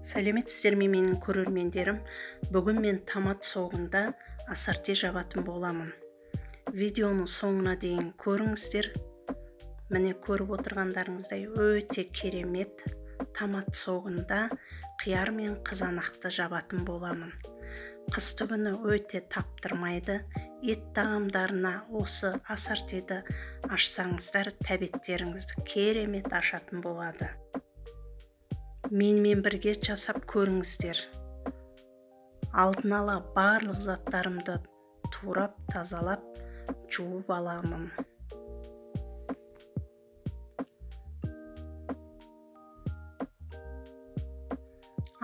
Сәлеметсіздер ме менің көрермендерім? Бүгін мен томат согында ассорти жабатын боламын. Видеоның соңына дейін көріңіздер. Міне көріп отырғандарыңыздай өте керемет томат согында қияр мен қызанақты жабатын боламын. Қыстыгүні өте таптырмайды. Ет тағамдарына осы ассортиді ашсаңыздар, тәбеттеріңізді керемет ашатын болады. Менімен бірге жасап көріңіздер. Алдын ала барлық заттарымды турап, тазалап, жуып аламын.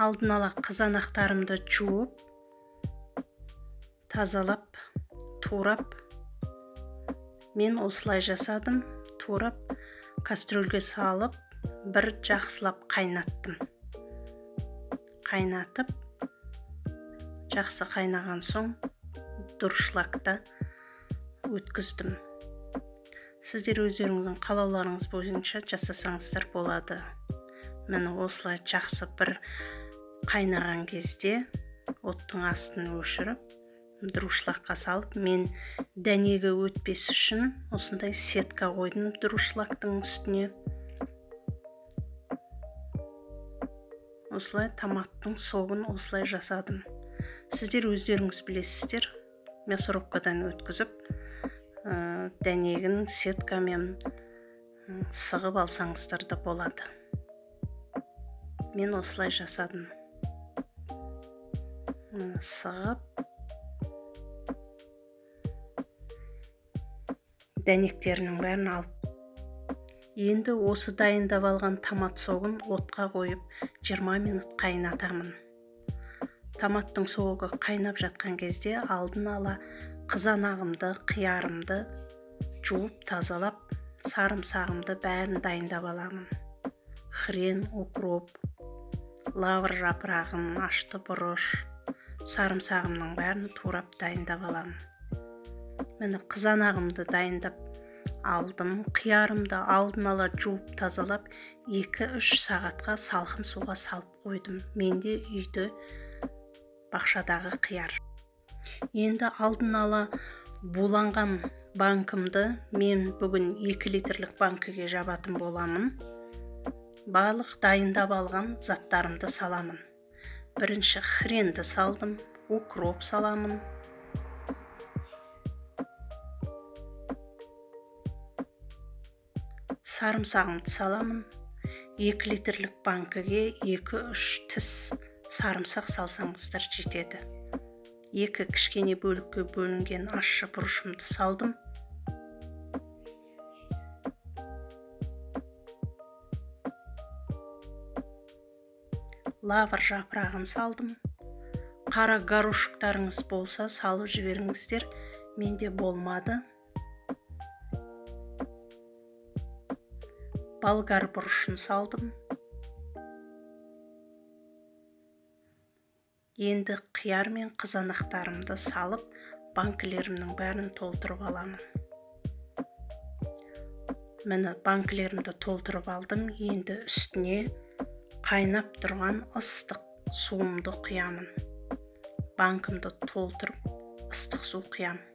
Алдын ала қызанақтарымды жуып, тазалап, турап, мен осылай жасадым. Турап, кастрюльге салып, бір жақсылап қайнаттым. Қайнатып, жақсы қайнаған соң дұршлакта өткіздім. Сіздер өздеріңіздің қалауларыңыз бойынша жасасаңыздар болады. Міне осылай жақсы бір қайнаған кезде оттың астын өшіріп, дұршлакқа салып, мен дәнегі өтпес үшін осындай сетка қойдым дұршлактың үстіне. Осылай томаттың согын осылай жасадым. Сіздер өздеріңіз білесіздер, мясорубкадан өткізіп, дәнегін сеткамен сығып алсаңыздар да болады. Мен осылай жасадым. Сығып, дәнектерінің бәрін алып. Енді осы дайындап алған томат согын отқа қойып 20 минут қайнатамын. Томаттың согы қайнап жатқан кезде алдын ала қызанағымды, қиярымды жуып, тазалап, сарымсағымды бәрін дайындап аламын. Хрен, укроп, лавр жапырағын, ашты бұрыш, сарымсағымның бәрін турап дайындап аламын. Міне қызанағымды дайындап алдым, қиярымды алдын ала жуып тазалап 2-3 сағатқа салқын суға салып қойдым. Менде үйде бақшадағы қияр. Енді алдын ала буланған банкімді мен бүгін 2 литрлік банкіге жабатын боламын. Барлық дайындап алған заттарымды саламын. Бірінші хренді салдым, укроп саламын. Сарымсағымды саламын. 2 литрлік банкіге 2-3 тіс сарымсақ салсаңыздар жетеді. 2 кішкене бөлікке бөлінген ащы бұрышымды салдым. Лавр жапырағын салдым. Қара горошықтарыңыз болса салып жіберіңіздер, менде болмады. Болгар бұрышын салдым. Енді қияр мен қызанақтарымды салып, банкілерімнің бәрін толтырып аламын. Міне банкілерімді толтырып алдым. Енді үстіне қайнап тұрған ыстық суымды құямын. Банкімді толтырып ыстық су құямын.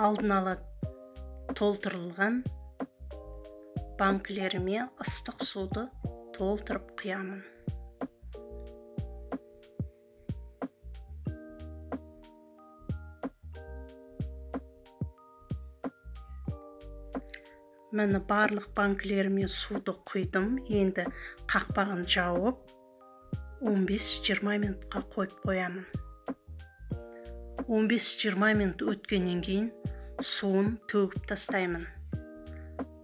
Алдын ала толтырылған банкілеріме ыстық суды толтырып құямын. Міне барлық банкілеріме суды құйдым. Енді қақпағын жауып 15-20 минутқа қойып қоямын. 15-20 минут өткеннен кейін суын төгіп тастаймын.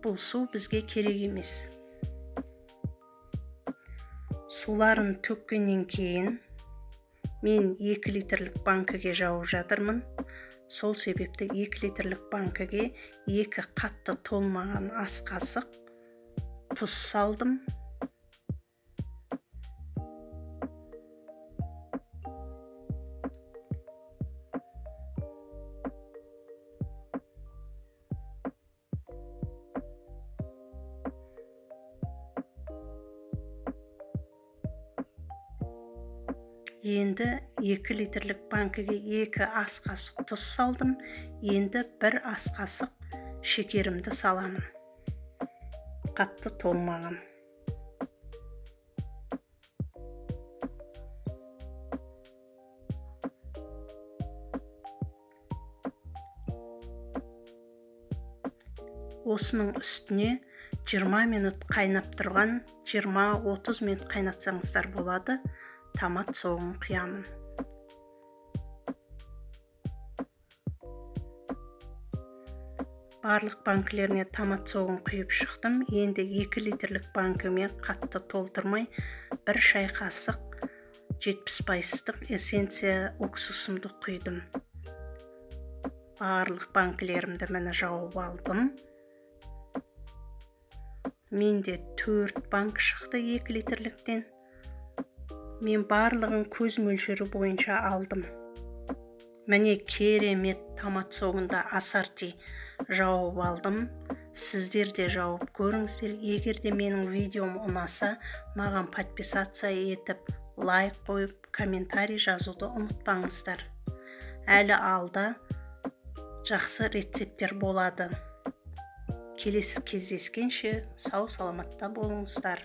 Бұл су бізге керек емес. Суларын төккеннен кейін мен 2 литрлік банкіге жауып жатырмын. Сол себепті 2 литрлік банкіге 2 қатты толмаған ас қасық тұз салдым. Енді 2 литрлік банкіге 2 ас қасық тұз салдым. Енді 1 ас қасық шекерімді саламын. Қатты толмаған. Осының үстіне 20 минут қайнап тұрған, 20-30 минут қайнатсаңыздар болады, томат согын құямын. Барлық банкілеріне томат согын құйып шықтым. Енді 2 литрлік банкіме қатты толтырмай, 1 шай қасық 70%-тық эссенция уксусымды құйдым. Барлық банкілерімді міне жауып алдым. Менде 4 банк шықты 2 литрліктен. Мен барлығын көз мөлшері бойынша алдым. Міне керемет томат согында ассорти жауып алдым. Сіздер де жауып көріңіздер. Егер де менің видеом ұнаса, маған подписаться етіп, лайк қойып, комментарий жазуды ұмытпаңыздар. Әлі алда жақсы рецепттер болады. Келесі кездескенше сау саламатта болыңыздар.